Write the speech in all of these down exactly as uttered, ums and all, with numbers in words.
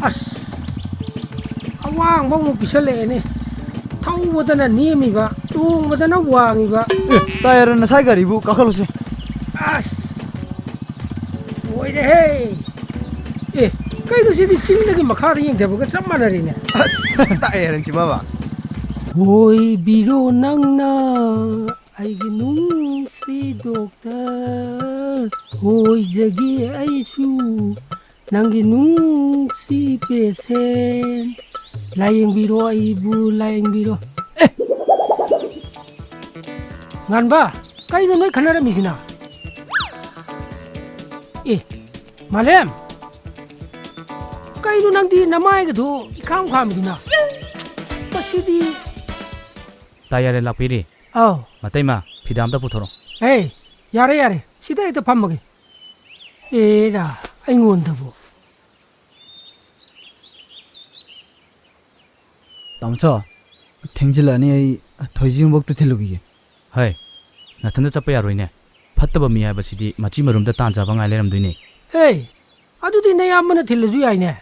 ꯑꯁ, ꯑꯋꯥꯡꯕ ꯑꯃꯨꯛ ꯄꯤꯁꯜꯂꯛꯑꯦꯅꯦ꯫ ꯊꯧꯕꯗꯅ ꯅꯦꯝꯃꯤꯕ, ꯇꯣꯡꯕꯗꯅ ꯋꯥꯡꯉꯤꯕ꯫ ꯑꯦ, ꯇꯥꯌꯥꯔ, ꯅꯁꯥꯏ ꯒꯥꯔꯤꯕꯨ ꯀꯥꯈꯠꯂꯨꯁꯦ꯫ ꯑꯁ, ꯂꯣꯏꯔꯦꯍꯦ꯫ ꯑꯦ, ꯀꯩꯅꯣ ꯁꯤꯗꯤ ꯆꯤꯡꯗꯒꯤ ꯃꯈꯥꯗ ꯌꯦꯡꯊꯕꯒ ꯆꯞ ꯃꯥꯟꯅꯔꯦꯅꯦ꯫ ꯑꯁ, ꯇꯥꯌꯥꯔ ꯅꯪꯁꯤ ꯕꯥꯕꯥ꯫ ꯍꯣꯏꯕꯤꯔꯣ ꯅꯪꯅ ꯑꯩꯒꯤ ꯅꯨꯡꯁꯤ ꯗꯣꯛꯇꯔ, ꯑꯣꯏꯖꯒꯦ ꯑꯩꯁꯨ ꯅꯪꯒꯤ ꯅꯨꯡꯁꯤ ꯄꯦꯁꯦꯟ꯫ ꯂꯥꯌꯦꯡꯕꯤꯔꯣ, ꯑꯩꯕꯨ ꯂꯥꯌꯦꯡꯕꯤꯔꯣ꯫ ꯑꯦ! ꯉꯥꯟꯕ, ꯀꯩꯅꯣ ꯅꯣꯏ ꯈꯟꯅꯔꯝꯃꯤꯁꯤꯅ? ꯑꯦ, ꯃꯥꯂꯦꯝ! ꯀꯩꯅꯣ ꯅꯪꯗꯤ ꯅꯃꯥꯏꯒꯗꯣ ꯏꯈꯥꯝ ꯈꯥꯝꯃꯤꯗꯨꯅ? ꯃꯁꯤꯗꯤ꯫ ꯇꯥ ꯌꯥꯔꯦ, ꯂꯥꯛꯄꯤꯔꯤ꯫ ꯑꯧ꯫ ꯃꯇꯩꯃ, ꯐꯤꯗꯥ ꯑꯝꯇ ꯄꯨꯊꯣꯔꯛꯑꯣ꯫ ꯑꯦ, ꯌꯥꯔꯦ, ꯌꯥꯔꯦ꯫ ꯁꯤꯗ ꯍꯦꯛꯇ ꯐꯝꯃꯒꯦ꯫ ꯑꯦꯔꯥ, ꯑꯩꯉꯣꯟꯗꯕꯨ꯫ ꯇꯥꯃꯣꯆꯧ, ꯊꯦꯡꯖꯤꯜꯂꯛꯑꯅꯤ, ꯑꯩ ꯊꯣꯏꯖꯤꯡꯕꯣꯛꯇ ꯊꯤꯜꯂꯨꯈꯤꯒꯦ꯫ ꯍꯩ, ꯅꯊꯟꯗ ꯆꯠꯄ ꯌꯥꯔꯣꯏꯅꯦ꯫ ꯐꯠꯇꯕ ꯃꯤ ꯍꯥꯏꯕꯁꯤꯗꯤ ꯃꯆꯤ ꯃꯔꯨꯝꯗ ꯇꯥꯟ ꯆꯥꯕ ꯉꯥꯏ ꯂꯩꯔꯝꯗꯣꯏꯅꯦ꯫ ꯍꯦ, ꯑꯗꯨꯗꯤ ꯅꯌꯥꯝꯕꯅ ꯊꯤꯜꯂꯁꯨ ꯌꯥꯏꯅꯦ꯫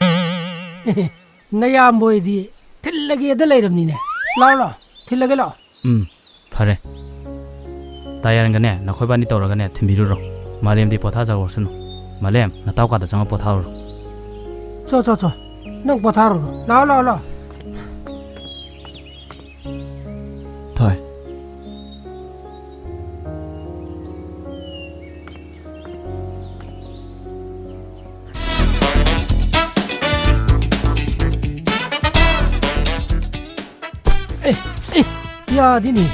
ꯅꯌꯥꯝꯕ ꯍꯣꯏꯗꯤ ꯊꯤꯜꯂꯒꯦꯗ ꯂꯩꯔꯕꯅꯤꯅꯦ꯫ ꯂꯥꯛꯑꯣ, ꯂꯥꯛꯑꯣ, ꯊꯤꯜꯂꯒꯦ ꯂꯥꯛꯑꯣ꯫ ꯎꯝ, ꯐꯔꯦ꯫ ꯇꯥꯌꯥꯔꯟꯒꯅꯦ, ꯅꯈꯣꯏꯕꯥꯅꯤ ꯇꯧꯔꯒꯅꯦ, ꯊꯤꯟꯕꯤꯔꯨꯔꯣ꯫ ꯃꯥꯂꯦꯝꯗꯤ ꯄꯣꯊꯥꯖꯍꯧꯔꯁꯅꯨ꯫ ꯃꯥꯂꯦꯝ, ꯅꯇꯥꯎ ꯀꯥꯗ ꯆꯪꯉ ꯄꯣꯊꯥꯔꯨꯔꯣ꯫ ꯆꯣ, ꯆꯣ, ꯆꯣ꯫ ꯅꯪ ꯄꯣꯊꯥꯔꯨꯔꯣ꯫ ꯂꯥꯛꯑꯣ, ꯂꯥꯛꯑꯣ, ꯂꯥꯛꯑꯣ꯫ ꯊꯣꯏ꯫ ꯑꯦ, ꯑꯦ, ꯌꯥꯗꯦꯅꯦ꯫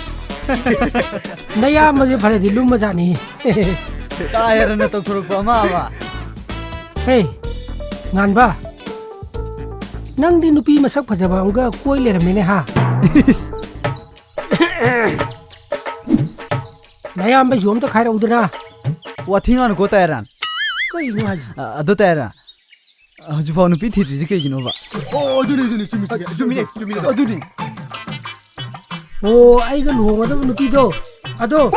ꯅꯌꯥꯝꯕꯁꯦ ꯐꯔꯗꯤ ꯂꯨꯝꯃꯖꯥꯠꯅꯤ꯫ ꯇꯥꯌꯔꯅ ꯇꯧꯊꯣꯔꯛꯄ ꯑꯃ ꯑꯃ꯫ ꯍꯦ, ꯉꯥꯟꯕ, ꯅꯪꯗꯤ ꯅꯨꯄꯤ ꯃꯁꯛ ꯐꯖꯕ ꯑꯃꯒ ꯀꯣꯏ ꯂꯩꯔꯝꯃꯦꯅꯦ, ꯍꯥ? ꯅꯌꯥꯝꯕꯁꯨ ꯑꯝꯇ ꯈꯥꯏꯔꯛꯎꯗꯅ꯫ ꯋꯥꯊꯤ ꯉꯥꯡꯅꯨꯀꯣ, ꯇꯥꯌꯔꯟ꯫ ꯀꯩꯅꯣ ꯍꯥꯏꯁꯦ? ꯑ, ꯑꯗꯣ ꯇꯥꯌꯔꯟ, ꯍꯧꯖꯤꯛꯐꯥꯎ ꯅꯨꯄꯤ ꯊꯤꯗ꯭ꯔꯤꯁꯦ ꯀꯩꯒꯤꯅꯣꯕ? ꯑꯣ, ꯑꯗꯨꯅꯦ, ꯑꯗꯨꯅꯦ, ꯆꯨꯝꯃꯤ, ꯆꯨꯝꯃꯤ, ꯆꯨꯝꯃꯤꯅꯦ, ꯆꯨꯝꯃꯤꯅꯦ꯫ ꯑꯗꯨꯅꯦ꯫ ꯑꯣ, ꯑꯩꯒ ꯂꯨꯍꯣꯡꯒꯗꯕ ꯅꯨꯄꯤꯗꯣ, ꯑꯗꯣ꯫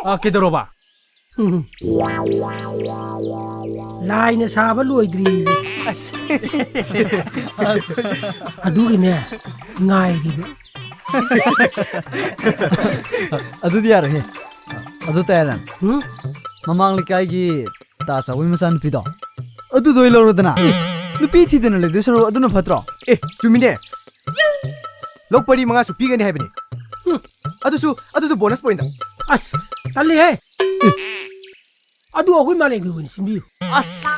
ꯑ, ꯀꯩꯗꯧꯔꯕ? ꯎꯝ꯫ ꯂꯥꯏꯅ ꯁꯥꯕ ꯂꯣꯏꯗ꯭ꯔꯤ꯫ ꯑꯁ꯫ ꯑꯗꯨꯒꯤꯅꯦ ꯉꯥꯏꯔꯤꯕ꯫ ꯑꯗꯨꯗꯤ ꯌꯥꯔꯣꯏꯍꯦ꯫ ꯑꯗꯨ ꯇꯌꯥꯔꯟ꯫ ꯍꯨꯝ? ꯃꯃꯥꯡ ꯂꯩꯀꯥꯏꯒꯤ ꯇꯥ ꯆꯥꯎꯕꯒꯤ ꯃꯆꯥꯅꯨꯄꯤꯗꯣ, ꯑꯗꯨꯗꯣ ꯑꯣꯏ ꯂꯧꯔꯣꯗꯅ꯫ ꯅꯨꯄꯤ ꯊꯤꯗꯅ ꯂꯩꯗꯣꯏ ꯁꯔꯨꯛ ꯑꯗꯨꯅ ꯐꯠꯇ꯭ꯔꯣ? ꯑꯦ, ꯆꯨꯝꯃꯤꯅꯦ꯫ ꯂꯧ ꯄꯔꯤ ꯃꯉꯥꯁꯨ ꯄꯤꯒꯅꯤ ꯍꯥꯏꯕꯅꯤ꯫ ꯍꯨꯝ꯫ ꯑꯗꯨꯁꯨ, ꯑꯗꯨꯁꯨ bonus point꯫ ꯑꯁ, ꯇꯜꯂꯤꯍꯦ꯫ ꯑꯗꯨ ꯑꯩꯈꯣꯏ ꯃꯥꯂꯦꯝꯒꯤ ꯑꯣꯏꯅ ꯁꯤꯟꯕꯤꯌꯨ꯫ ꯑꯁ!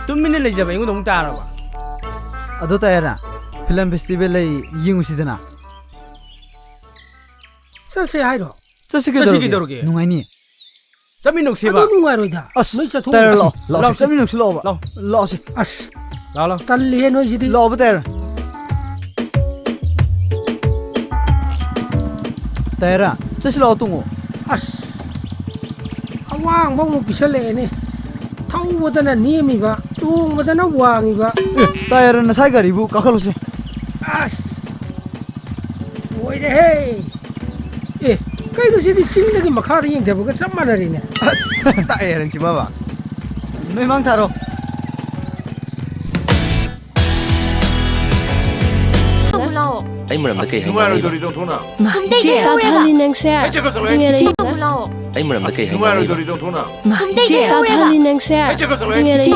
ꯇꯨꯃꯤꯟꯅ ꯂꯩꯖꯕ ꯑꯩꯉꯣꯟꯗ ꯑꯃꯨꯛ ꯇꯥꯔꯕ? ꯑꯗꯣ ꯇꯌꯥꯔ, film festival ꯂꯩ, ꯌꯦꯡꯉꯨꯁꯤꯗꯅ꯫ ꯆꯠꯁꯦ ꯍꯥꯏꯔꯣ? ꯆꯠꯁꯤ ꯆꯠꯁꯤ ꯀꯩꯗꯧꯔꯒꯦ? ꯀꯩꯗꯧꯔꯒꯦ? ꯅꯨꯡꯉꯥꯏꯅꯤ꯫ ꯆꯠꯃꯤꯟꯅꯧꯁꯤꯕ꯫ ꯑꯗꯨ ꯅꯨꯡꯉꯥꯏꯔꯣꯏꯗ꯫ ꯑꯁ, ꯅꯣꯏ ꯆꯠꯊꯣꯛꯎ꯫ ꯇꯌꯥꯔ ꯂꯥꯛꯑꯣ, ꯂꯥꯛꯑꯣ, ꯂꯥꯛꯑꯣ, ꯆꯠꯃꯤꯟꯅꯧꯁꯤ ꯂꯥꯛꯑꯣꯕ꯫ ꯂꯥꯛꯑꯣ꯫ ꯂꯥꯛꯑꯣꯁꯦ꯫ ꯑꯁ, ꯂꯥꯛꯑꯣ, ꯂꯥꯛꯑꯣ꯫ ꯇꯜꯂꯤꯍꯦ ꯅꯣꯏꯁꯤꯗꯤ꯫ ꯂꯥꯛꯑꯣꯕ ꯇꯌꯥꯔ꯫ ꯇꯌꯥꯔ, ꯆꯠꯁꯤ ꯂꯥꯛꯑꯣ ꯇꯣꯡꯉꯣ꯫ ꯑꯁ, ꯑꯋꯥꯡꯕ ꯑꯃꯨꯛ ꯄꯤꯁꯜꯂꯛꯑꯦꯅꯦ꯫ ꯊꯧꯕꯗꯅ ꯅꯦꯝꯃꯤꯕ, ꯇꯣꯡꯕꯗꯅ ꯋꯥꯡꯉꯤꯕ꯫ ꯑꯦ, ꯇꯌꯥꯔ ꯅꯁꯥꯏ ꯒꯥꯔꯤꯕꯨ ꯀꯥꯈꯠꯂꯨꯁꯦ꯫ ꯑꯁ, ꯂꯣꯏꯔꯦꯍꯦ꯫ ꯑꯦ, ꯀꯩꯅꯣ ꯁꯤꯗꯤ ꯆꯤꯡꯗꯒꯤ ꯃꯈꯥꯗ ꯌꯦꯡꯊꯕꯒ ꯆꯞ ꯃꯥꯟꯅꯔꯦꯅꯦ꯫ ꯑꯁ, ꯇꯥꯛꯑꯦ ꯅꯪ ꯁꯤ ꯃꯥꯃ꯫ ꯅꯣꯏ ꯃꯥꯡ ꯊꯥꯔꯣ꯫ ꯂꯥꯛꯑꯣ꯫ ꯑꯩ ꯃꯔꯝꯗ ꯀꯩ ꯍꯥꯏꯅꯣ? ꯅꯨꯡꯉꯥꯏꯔꯣꯏꯗꯧꯔꯤꯗꯣ ꯊꯣꯡꯅ꯫ ꯃꯥ, ꯏꯆꯦ꯫ ꯀꯥꯊꯥꯅꯤ ꯅꯪꯁꯦ꯫ ꯑꯩ ꯆꯠꯈ꯭ꯔꯣ ꯆꯠꯂꯣ꯫ ꯏꯪꯉꯦ ꯂꯩ꯫ ꯏꯆꯦ ꯑꯃꯨꯛ ꯂꯥꯛꯑꯣ꯫ ꯑꯩ ꯃꯔꯝꯗ ꯀꯩ ꯍꯥꯏꯅꯣ? ꯅꯨꯡꯉꯥꯏꯔꯣꯏꯗꯧꯔꯤꯗꯣ ꯊꯣꯡꯅ꯫ ꯃꯥ, ꯏꯆꯦ꯫ ꯀꯥꯊꯥꯅꯤ ꯅꯪꯁꯦ꯫ ꯑꯩ ꯆꯠꯈ꯭ꯔꯣ ꯆꯠꯂꯣ꯫ ꯏꯪꯉꯦ ꯂꯩ꯫